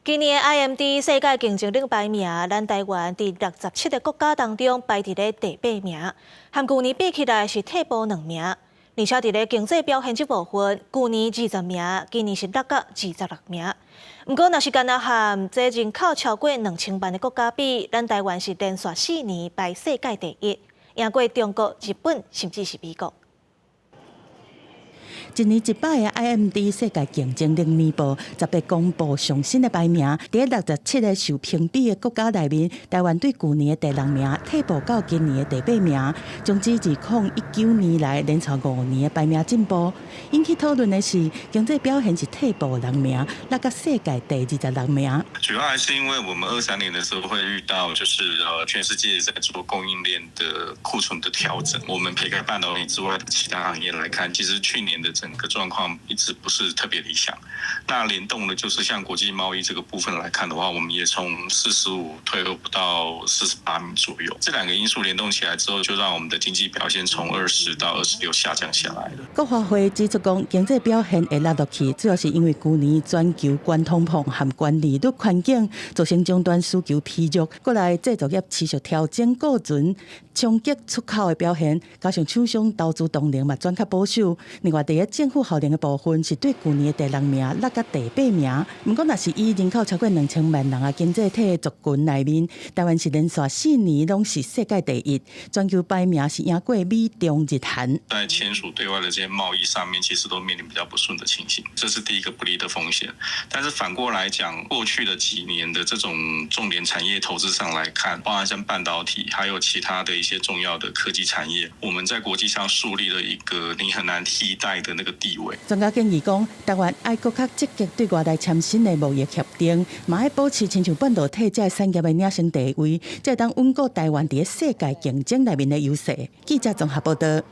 今年的 IMD 世界競爭力排名，咱台灣佇67個國家當中排佇咧第八名，和舊年比起來是退步兩名。而且佇咧經濟表現這部分，舊年20名，今年是落到26名。毋過，若是干焦和這人口超過2000萬的國家比，咱台灣是連續4年排世界第一，贏過中國、日本，甚至是美國。一年一擺的 IMD 世界競爭力年報，10月公布上新的排名，佇67個受評比的國家內面，台灣對舊年的第六名退步到今年的第八名，終止2019年來連續5年的排名進步。引起討論的是，經濟表現是退步六名，落到世界第二十六名。主要還是因為我們23年的時候會遇到，就是全世界在做供應鏈的庫存的調整。我們撇開半導體之外的其他行業來看，其實去年的整個狀況一直不是特別理想。那聯動的，就是像國際貿易這個部分來看的話，我們也從45退後到48名左右。這兩個因素聯動起來之後，就讓我們的經濟表現從20到26下降下來了。國發會指出講，經濟表現會落落去，主要是因為舊年全球懸通膨和懸利率環境造成終端需求疲弱，過來製造業持續調整庫存，衝擊出口的表現，加上廠商投資動能嘛轉較保守。另外，佇政府效能的部分是對舊年的第六名落到第八名。毋過，若是以人口超過2000萬人的經濟體族群內面，台灣是連續4年攏是世界第一，全球排名是贏過美中日韓。在簽署對外的這些貿易上面，其實都面臨比較不順的情形，這是第一個不利的風險。但是反過來講，過去的幾年的這種重點產業投資上來看，包含像半導體，還有其他的一些重要的科技產業，我們在國際上樹立了一個你很難替代的那個地位。專家建議講，台灣愛閣較積極對外來簽新的貿易協定，嘛愛保持親像半導體這產業的領先地位，才會當穩固台灣佇世界競爭內面的優勢。記者綜合報道。